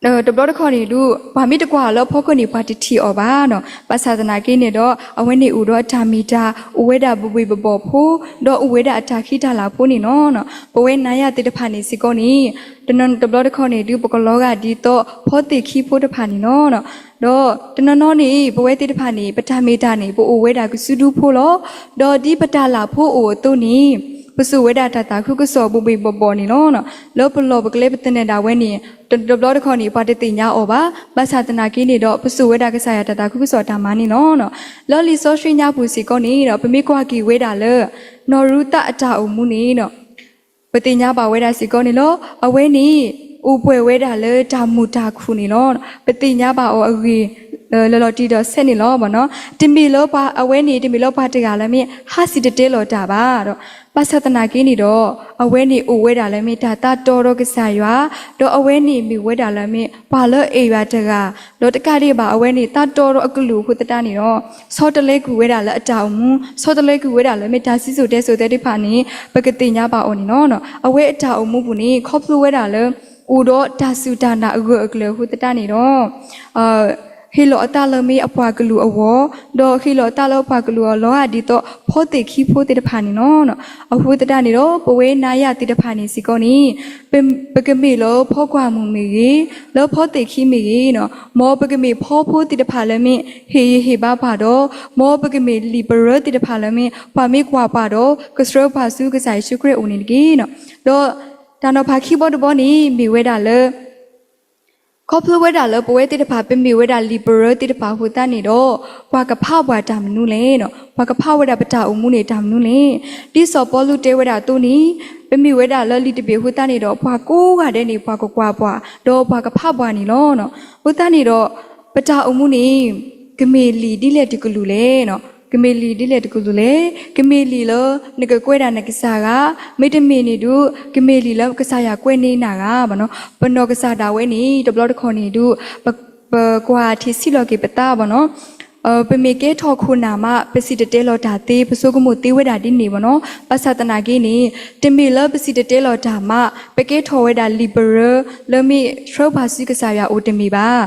ပ တဘျီတခီၣ်န့ၣ်ဒုး ပှၤမ့ၢ်တကွၢ်အီၤလၢအဖီခိၣ်န့ၣ် ပှၤတထံၣ်အီၤဘၣ်နီၤ. ဘၣ်ဆၣ်သနာ်က့န့ၣ်ဒီး အဝဲန့ၣ်အိၣ်ဒီးအတၢ်မ့ၢ်တၢ် အိၣ်ဝဲဒၣ်ဘှ့ၣ်ဘှ့ၣ်ဘီၣ်ဘီၣ်ဖိ ဒီးအိၣ်ဝဲဒၣ်အတၢ်ခံးတၢ်လၤဖိန့ၣ်လီၤ. ပဝဲနၤယၤသ့ၣ်တဖၣ်န့ၣ်စ့ၢ်ကီးန့ၣ် တဘျီတခီၣ်န့ၣ်ဒုး ပကလီၤဂာ်ဒ်သိးဖီသ့ၣ်ခံဖိတဖၣ်န့ၣ်လီၤ. ဒီးတနီၤနီၤန့ၣ် ပဝဲသ့ၣ်တဖၣ်န့ၣ် ပတၢ်မ့ၢ်တၢ်န့ၣ် ပအိၣ်ဝဲဒၣ်ကစုဒုဖိလီၤ. ဒီးဒ်ပတၢ်လၤဖိအိၣ်အသိးန့ၣ် ပစိာ်ဝဲဒၣ်တၢ်သးခုကစီၣ်ဘှ့ၣ်ဘှ့ၣ်ဘီၣ်ဘီၣ်န့ၣ်လီၤ. လၢပလီၢ်ပကျဲပသနၢၣ်ဒၣ်ဝဲန့ၣ် တဘျီတခီၣ်န့ၣ် ပှၤတသ့ၣ်ညါအီၤဘၣ်. ဘၣ်ဆၣ်သနာ်က့န့ၣ်ဒီး ပစိာ်ဝဲဒၣ်ကစၢ်ယွၤတၢ်သးခုကစီၣ်တၢ်မၤန့ၣ်လီၤ. လၢလံာ်စီဆှံညါပူၤစ့ၢ်ကီးန့ၣ်ဒီး ပမ့ၢ်ကွၢ်က့ၤဝဲဒၣ်လၢ နီၢ်ရူၤသးအတၢ်အိၣ်မူန့ၣ်ဒီး ပသ့ၣ်ညါဘၣ်ဝဲဒၣ်စ့ၢ်ကီးန့ၣ်လီၤ. အဝဲန့ၣ် အိၣ်ပှဲၤဝဲဒၣ်လၢတၢ်မုာ်တၢ်ခုၣ်န့ၣ်လီၤ. ပသ့ၣ်ညါဘၣ်အီၤအဂ့ၢ် လၢလီၤတံၢ်ဒီးဆဲးန့ၣ်လီၤ. တမ့ၢ်လၢပှၤအဝဲန့ၣ် တမ့ၢ်လၢပှၤတဂၤလၢမ့ၢ်ဟးစံၣ်တဲၤတဲလီၤတၢ်ဘၣ်ဒီး ဘၣ်ဆၣ်သနာ်က့န့ၣ်ဒီး အဝဲန့ၣ်အိၣ်ဝဲဒၣ်လၢမ့ၢ်တၢ်သးတီဒီးကစၢ်ယွၤ, ဒီးအဝဲန့ၣ်မ့ၢ်ဝဲဒၣ်လၢမ့ၢ်ပှၤလၢအဲၣ်ယွၤတဂၤ, ဒီးတကးဒံးဘၣ် အဝဲန့ၣ်သးတီဒီးအကလုၢ်အဃိသတးန့ၣ်ဒီး ဆီတလဲကွံာ်ဝဲဒၣ်လၢအတၢ်အိၣ်မူ, ဆီတလဲကွံာ်ဝဲဒၣ်လၢမ့ၢ်တၢ်စံၣ်စိၤတဲစိၤသ့ၣ်တဖၣ်န့ၣ် ပကသ့ၣ်ညါဘၣ်အီၤန့ၣ်လီၤ. အဝဲအတၢ်အိၣ်မူပူၤန့ၣ် ခီဖျိဝဲဒၣ်လၢ အိၣ်ဒီးတၢ်စူၢ်တၢ်နာ်အဂၢၢ်အကျၢၤအဃိသတးန့ၣ်ဒီး ဟ့ၣ်လီၤအသးလၢမ့ၢ်အပှၤကလုာ်အဂီၢ်, ဒီးဟ့ၣ်လီၤအသးလၢပှၤကလုာ်အလီၢ်ဒ်သိး ဖီသ့ၣ်ခံဖိသ့ၣ်တဖၣ်န့ၣ်လီၤ. အဃိသတးန့ၣ်ဒီး ပဝဲနၤယၤသ့ၣ်တဖၣ်န့ၣ်စ့ၢ်ကီးန့ၣ် ပကမ့ၢ်လၢဖီကွၢ်မုၢ်မ့ၢ်ဂ့ၤ, လၢဖီသ့ၣ်ခံမ့ၢ်ဂ့ၤ, မ်ပကမ့ၢ်ဖီဖိသ့ၣ်တဖၣ်လၢမ့ၢ်ဟ့ၣ်ဂံၢ်ဟ့ၣ်ဘါပှၤဒီး မ်ပကမ့ၢ်လံာ်ပရၢသ့ၣ်တဖၣ်လၢမ့ၢ် ပှၤမ့ၢ်ကွၢ်ပှၤဒီး ကဆှၢပှၤဆူကစၢ်ယ့ၣ်ၡူးခရံာ်အအိၣ်န့ၣ်တက့ၢ်. ဒီးတၢ်နီၤဖးခံဘီတဘီန့ၣ် မ့ၢ်ဝဲဒၣ်လၢ ခီဖျိဝဲဒၣ်လၢပဝဲသ့ၣ်တဖၣ် ပမ့ၢ်ဝဲဒၣ်လံာ်ပရၢသ့ၣ်တဖၣ်အဃိသတးန့ၣ်ဒီး ပှၤကဖးပှၤတၢ်မနုၤလဲၣ်, ပှၤကဖးဝဲဒၣ်ပတၢ်အိၣ်မူန့ၣ်တၢ်မနုၤလဲၣ်. ဒ်စီၤပီလူးတဲဝဲဒၣ်အသိးန့ၣ် ပမ့ၢ်ဝဲဒၣ်လၢလံာ်တဘ့ၣ်အဃိသတးန့ၣ်ဒီး ပှၤကိးဂၤဒဲးန့ၣ် ပှၤကကွၢ်ပှၤ ဒီးပှၤကဖးပှၤန့ၣ်လီၤ. အဃိသတးန့ၣ်ဒီး ပတၢ်အိၣ်မူန့ၣ် ကမ့ၢ်လံာ်ဒ်လဲၣ်တကလုာ်လဲၣ်, ကမ့ၢ်လံာ်ဒ်လဲၣ်တကလုာ်လဲၣ်. ကမ့ၢ်လံာ်လၢနကကွဲဒၣ်နကစၢ်ဂၤ, မ့တမ့ၢ်န့ၣ်ဒုး ကမ့ၢ်လံာ်လၢကစၢ်ယွၤကွဲန့ၢ်နၤဂၤဘၣ်နီၤ. ပနီၢ်ကစၢ်ဒၣ်ဝဲန့ၣ် တဘျီတခီၣ်န့ၣ်ဒုး ပကွၢ်ထံဆံးလီၤက့ၤပသးဘၣ်နီၤ. ပမ့ၢ်ကဲထီၣ်ခိၣ်နၢ်မး ပစံၣ်တဲၤတဲလီၤတၢ်သ့ ပဆိကမိၣ်သ့ဝဲဒၣ်ဒ်န့ၣ်ဘၣ်နီၤ. ဘၣ်ဆၣ်သနာ်က့န့ၣ် တမ့ၢ်လၢပစံၣ်တဲၤတဲလီၤတၢ်မး ပကဲထီၣ်ဝဲဒၣ်လံာ်ပရၢ လၢမ့ၢ်ဆှၢပှၤဆူကစၢ်ယွၤအိၣ်တမ့ၢ်ဘၣ်.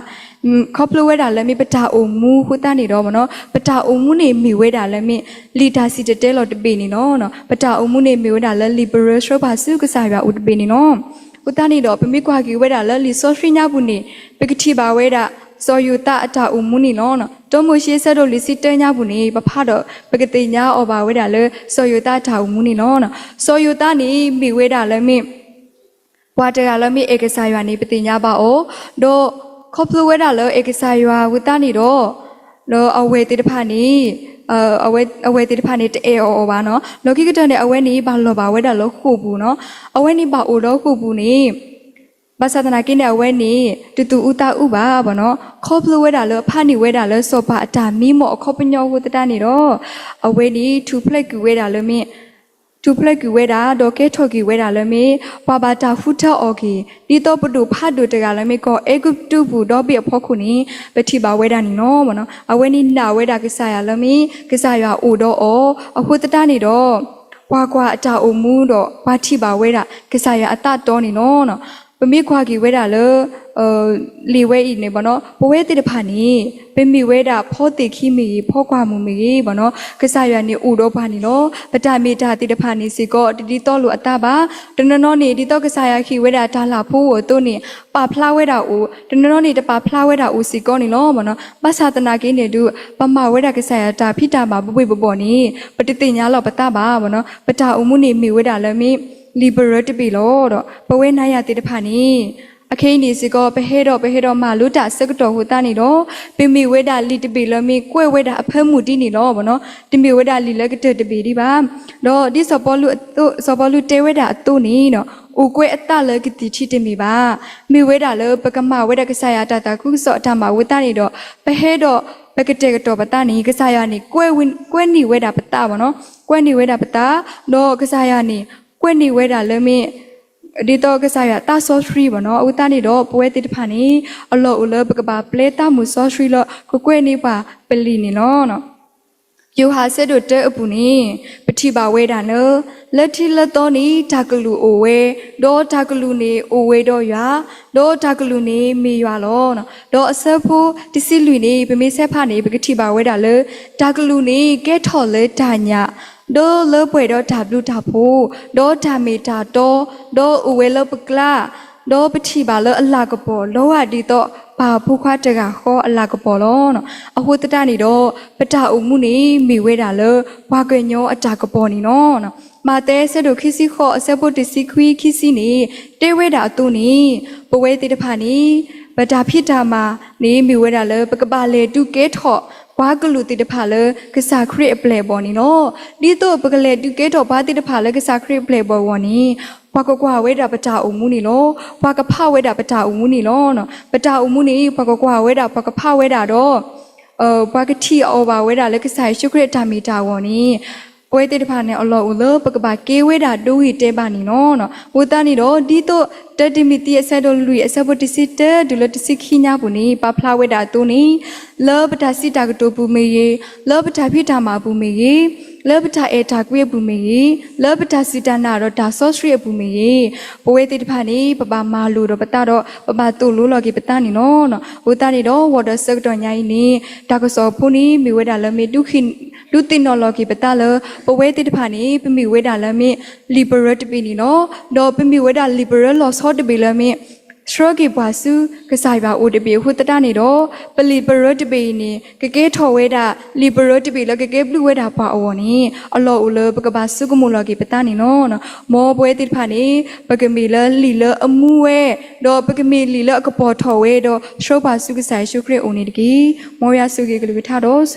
ခီဖျိဝဲဒၣ်လၢမ့ၢ်ပတၢ်အိၣ်မူအဃိသတးန့ၣ်ဒီးဘၣ်နီၤ ပတၢ်အိၣ်မူန့ၣ်မ့ၢ်ဝဲဒၣ်လၢမ့ၢ်လံာ်တၢ်စံၣ်တဲၤတဲလီၤတဘ့ၣ်န့ၣ်လီၤ. ပတၢ်အိၣ်မူန့ၣ်မ့ၢ်ဝဲဒၣ်လၢလံာ်ပရၢဆှၢပှၤဆူကစၢ်ယွၤအိၣ်တဘ့ၣ်န့ၣ်လီၤ. အဃိသတးန့ၣ်ဒီး ပမ့ၢ်ကွၢ်က့ၤဝဲဒၣ်လၢလံာ်စီဆှံညါပူၤန့ၣ် ပကထံၣ်ဘၣ်ဝဲဒၣ် စီၤယိၤသးအတၢ်အိၣ်မူန့ၣ်လီၤ. တီမိၤၡ့ဆၢဒိၣ်လွံၢ်ဆံတၢညါပူၤန့ၣ် ပဖးဒီး ပကသ့ၣ်ညါအီၤဘၣ်ဝဲဒၣ်လၢ စီၤယိၤသးအတၢ်အိၣ်မူန့ၣ်လီၤ. စီၤယိၤသးန့ၣ် မ့ၢ်ဝဲဒၣ်လၢမ့ၢ် ပှၤတဂၤလၢမ့ၢ်အဲၣ်ကစၢ်ယွၤန့ၣ် ပသ့ၣ်ညါဘၣ်အီၤ, ဒီးခီဖျိဝဲဒၣ်လၢအဲၣ်ကစၢ်ယွၤအဃိသတးန့ၣ်ဒီး လၢအဝဲၢ်သ့ၣ်တဖၣ်န့ၣ် အဝဲၢ်သ့ၣ်တဖၣ်န့ၣ် တအဲၣ်အီၤအီၤဘၣ်နီၤ. လီၢ်ခံကတၢၢ်န့ၣ် အဝဲန့ၣ် ဘၣ်လီၤဘၣ်ဝဲဒၣ်လၢဃိာ်ပူၤနီၤ. အဝဲန့ၣ်ဘၣ်အိၣ်ဒီးဃိာ်ပူၤန့ၣ် ဘၣ်ဆၣ်သနာ်က့န့ၣ် အဝဲန့ၣ် တသူၣ်အူသးအူဘၣ်ဘၣ်နီၤ. ခီဖျိဝဲဒၣ်လၢအဖးန့ၢ်ဝဲဒၣ်လၢစီၤပၤအတၢ်မံမီၢ်အခီပညီအဃိသတးန့ၣ်ဒီး အဝဲန့ၣ် ထူၣ်ဖျဲးကွံာ်ဝဲဒၣ်လၢမ့ၢ် ထူၣ်ဖျဲးကွံာ်ဝဲဒၣ် ဒီးကဲထီၣ်က့ၤဝဲဒၣ်လၢမ့ၢ် ပှၤဘၣ်တၢ်ဃုထၢအီၤက့ၤ ဒ်သိးပဒိၣ်ဖးဒိၣ်တဂၤလၢမ့ၢ် ကီၢ်အဲၤကူပတူးပူၤဒီဘ့ၣ်အဖီခိၣ်န့ၣ် ပထံၣ်ဘၣ်ဝဲဒၣ်န့ၣ်လီၤ. အဝဲန့ၣ်နာ်ဝဲဒၣ်ကစၢ်ယွၤလၢမ့ၢ် ကစၢ်ယွၤအိၣ်ဒီးအီၤ အဃိသတးန့ၣ်ဒီး ပှၤကွၢ်အတၢ်အိၣ်မူဒီး ပှၤထံၣ်ဘၣ်ဝဲဒၣ် ကစၢ်ယွၤအသးတီန့ၣ်လီၤ. ပမ့ၢ်ကွၢ်က့ၤဝဲဒၣ်လၢ လံာ်ဝဲအံၤန့ၣ်ဘၣ်နီၤ ပဝဲသ့ၣ်တဖၣ်န့ၣ် ပမ့ၢ်ဝဲဒၣ်ဖီသ့ၣ်ခံမ့ၢ်ဂ့ၤ ဖီကွၢ်မုၢ်မ့ၢ်ဂ့ၤဘၣ်နီၤ ကစၢ်ယွၤန့ၣ်အိၣ်ဒီးပှၤန့ၣ်လီၤ. ပတၢ်မ့ၢ်တၢ်သ့ၣ်တဖၣ်န့ၣ်စ့ၢ်ကီး တဒ်သိးလိာ်အသးဘၣ်. တနီၤနီၤန့ၣ် ဒ်သိးကစၢ်ယွၤဟ့ၣ်ဝဲဒၣ်တၢ်လၤဖိအသိးန့ၣ် ပာ်ဖျါဝဲဒၣ်အိၣ်, တနီၤနီၤန့ၣ် တပာ်ဖျါဝဲဒၣ်အိၣ်စ့ၢ်ကီးန့ၣ်လီၤဘၣ်နီၤ. ဘၣ်ဆၣ်သနာ်က့န့ၣ်ဒုး ပမၤဝဲဒၣ်ကစၢ်ယွၤတၢ်ဖံးတၢ်မၤဘှ့ၣ်ဘှ့ၣ်ဘီၣ်ဘီၣ်န့ၣ် ပတသ့ၣ်ညါလီၤပသးဘၣ်ဘၣ်နီၤ. ပတၢ်အိၣ်မူန့ၣ်မ့ၢ်ဝဲဒၣ်လၢမ့ၢ် လံာ်ပရၢတဘ့ၣ်လီၤဒီး ပဝဲနၤယၤသ့ၣ်တဖၣ်န့ၣ် အခဲအံၤန့ၣ်စ့ၢ်ကီး ပဟဲဒီးပဟဲဒီးမၤလိတၢ်အဆၢကတီၢ်အဃိသတးန့ၣ်ဒီး ပမ့ၢ်ဝဲဒၣ်လံာ်တဘ့ၣ်လၢမ့ၢ်ကွဲးဝဲဒၣ်အဖၢမုၢ်ဒ်န့ၣ်လီၤဘၣ်နီၤ. တမ့ၢ်ဝဲဒၣ်လံာ်လၢကတၢၢ်တဘ့ၣ်ဒံးဘၣ်. ဒီးဒ်စီၤပီလူးအသိး စီၤပီလူးတဲဝဲဒၣ်အသိးန့ၣ်ဒီး အိၣ်ကွဲးအသးလၢကသံၣ်ထံတမ့ၢ်ဘၣ်. မ့ၢ်ဝဲဒၣ်လၢပကမၤဝဲဒၣ်ကစၢ်ယွၤတၢ်သးခုကစီၣ်အတၢ်မၤအဃိသတးန့ၣ်ဒီး ပဟဲဒီးပကတဲာ်ကတီၤပသးန့ၣ် ကစၢ်ယွၤန့ၣ် ကွဲးန့ၢ်ဝဲဒၣ်ပသးဘၣ်နီၤ. ကွဲးန့ၢ်ဝဲဒၣ်ပသး ဒီးကစၢ်ယွၤန့ၣ် ကွဲးန့ၢ်ဝဲဒၣ်လၢမ့ၢ် ဒ်သိးကစၢ်ယွၤသးစီဆှံဘၣ်နီၤ. အဃိသတးန့ၣ်ဒီး ပဝဲသ့ၣ်တဖၣ်န့ၣ် အလီၢ်အိၣ်လၢပကဘၣ်ပျဲသးမုၢ်စီဆှံလၢ ကကွဲးန့ၢ်ပှၤပလံာ်န့ၣ်လီၤ. တၢ် ယိၤဟၣ်အဆၢဒိၣ်တၢအပူၤန့ၣ် ပထံၣ်ဘၣ်ဝဲဒၣ်လၢ လၢထံလၢသီန့ၣ် တၢ်ကလုၢ်အိၣ်ဝဲ, ဒီးတၢ်ကလုၢ်န့ၣ်အိၣ်ဝဲဒီးယွၤ, ဒီးတၢ်ကလုၢ်န့ၣ်မ့ၢ်ယွၤလီၤ. ဒီးအဆၢဖိတဆံလွံၢ်န့ၣ် ပမ့ၢ်ဆဲးဖးန့ၣ် ပကထံၣ်ဘၣ်ဝဲဒၣ်လၢ တၢ်ကလုၢ်န့ၣ်ကဲထီၣ်လၢတၢ်ညၣ် ဒီးလၢပှဲၤဒီးတၢ်ဘျုးတၢ်ဖှိၣ်, ဒီးတၢ်မ့ၢ်တၢ်တီ, ဒီးအိၣ်ဝဲလၢပကျါ, ဒီးပထံၣ်ဘၣ်လၢအလၤကပီၤ လီၤဂာ်ဒ်သိးပၢ်ဖိခွါတဂၤဃီအလၤကပီၤလီၤ. အဃိသတးန့ၣ်ဒီး ပတၢ်အိၣ်မူန့ၣ်မ့ၢ်ဝဲဒၣ်လၢ ပှၤကညီအတၢ်ကပီၤန့ၣ်လီၤ. မးသဲအဆၢဒိၣ်ခံဆံဃိး အဆၢဖိတဆံခွံ ခံဆံန့ၣ် တဲဝဲဒၣ်အသိးန့ၣ် ပဝဲသ့ၣ်တဖၣ်န့ၣ် ပတၢ်ဖံးတၢ်မၤန့ၣ်မ့ၢ်ဝဲဒၣ်လၢ ပကဘၣ်လဲၤဒုးကဲထီၣ် ပှၤကလုာ်သ့ၣ်တဖၣ်လၢကစၢ်ခရံာ်အပျဲၢ်အဘီၣ်န့ၣ်လီၤ. ဒ်သိးပကလဲၤဒုးကဲထီၣ်ပှၤသ့ၣ်တဖၣ်လၢကစၢ်ခရံာ်အပျဲၢ်အဘီၣ်အဂီၢ်န့ၣ် ပှၤကကွၢ်ဝဲဒၣ်ပတၢ်အိၣ်မူန့ၣ်လီၤ. ပှၤကဖးဝဲဒၣ်ပတၢ်အိၣ်မူန့ၣ်လီၤ. ပတၢ်အိၣ်မူန့ၣ် ပှၤကကွၢ်ဝဲဒၣ် ပှၤကဖးဝဲဒၣ်ဒီး ပှၤကထံၣ်အီၤဘၣ်ဝဲဒၣ်လၢကစၢ်ယ့ၣ်ၡူးခရံာ်အတၢ်မ့ၢ်တၢ်အဂီၢ်န့ၣ် ပဝဲသ့ၣ်တဖၣ်န့ၣ် အလီၢ်အိၣ်လၢပကဘၣ်ကဲဝဲဒၣ်ဒိဂ့ၤတဲာ်ဘၣ်န့ၣ်လီၤ. အဃိသတးန့ၣ်ဒီး ဒ်သိး တၢတံၤမသံ အဆၢဒိၣ်လွံၢ် အဆၢဖိတဆံတၢ တုၤလၢတဆံခံညါပူၤန့ၣ် ပာ်ဖျါဝဲဒၣ်အသိးန့ၣ် လၢပတၢ်စံးတၢ်ကတိၤပူၤမ့ၢ်ဂ့ၤ, လၢပတၢ်ဖံးတၢ်မၤအပူၤမ့ၢ်ဂ့ၤ, လၢပတၢ်အဲၣ်တၢ်ကွံအပူၤမ့ၢ်ဂ့ၤ, လၢပတၢ်စူၢ်တၢ်နာ်ဒီးတၢ်စီဆှံအပူၤမ့ၢ်ဂ့ၤ, ပဝဲသ့ၣ်တဖၣ်န့ၣ် ပဘၣ်မၤလိာ်ဒီးပသးဒီး ပဘၣ်သိၣ်လိလီၤက့ၤပသးန့ၣ်လီၤ. အဃိသတးန့ၣ်ဒီး ဂီၤဒီးဆၢကတီၢ်ညါအံၤန့ၣ် တၢ်ကစီၣ်အဖိန့ၣ် မ့ၢ်ဝဲဒၣ်လၢမ့ၢ် ဒုးသ့ၣ်နီၣ်လီၤက့ၤပသးလၢ ပဝဲသ့ၣ်တဖၣ်န့ၣ် ပမ့ၢ်ဝဲဒၣ်လၢမ့ၢ် လံာ်ပရၢတဘ့ၣ်န့ၣ်လီၤ. ဒီးပမ့ၢ်ဝဲဒၣ်လံာ်ပရၢလီၤဆီတဘ့ၣ်လၢမ့ၢ် ဆှၢက့ၤပှၤဆူကစၢ်ယွၤအအိၣ်တဘ့ၣ်အဃိသတးန့ၣ်ဒီး ပလံာ်ပရၢတဘ့ၣ်အံၤန့ၣ် ကကဲထီၣ်ဝဲဒၣ် လံာ်ပရၢတဘ့ၣ်လၢကကဲဘျုးဝဲဒၣ်ပှၤအဂီၢ်န့ၣ် အလီၢ်အိၣ်လၢပကဘၣ်ဆိကမိၣ်လီၤက့ၤပသးန့ၣ်လီၤ. မ်ပဝဲသ့ၣ်တဖၣ်န့ၣ် ပကမ့ၢ်လၢလံာ်လၢအမူဝဲ, ဒီးပကမ့ၢ်လံာ်လၢအကပီၤထီၣ်ဝဲဒီး ဆှၢပှၤဆူကစၢ်ယ့ၣ်ၡူးခရံာ်အအိၣ်န့ၣ်တက့ၢ်. မ်ယွၤဆိၣ်ဂ့ၤကလုၢ်ကထါဒီး ဆိၣ်ဂ့ၤ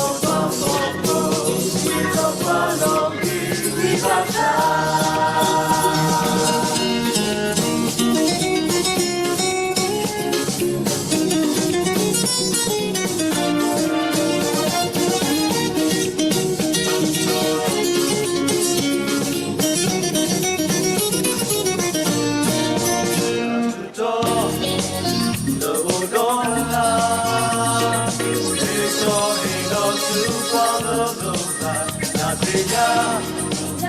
ပှၤကိးဒံနီၢ်ဂၤဒဲးတက့ၢ်.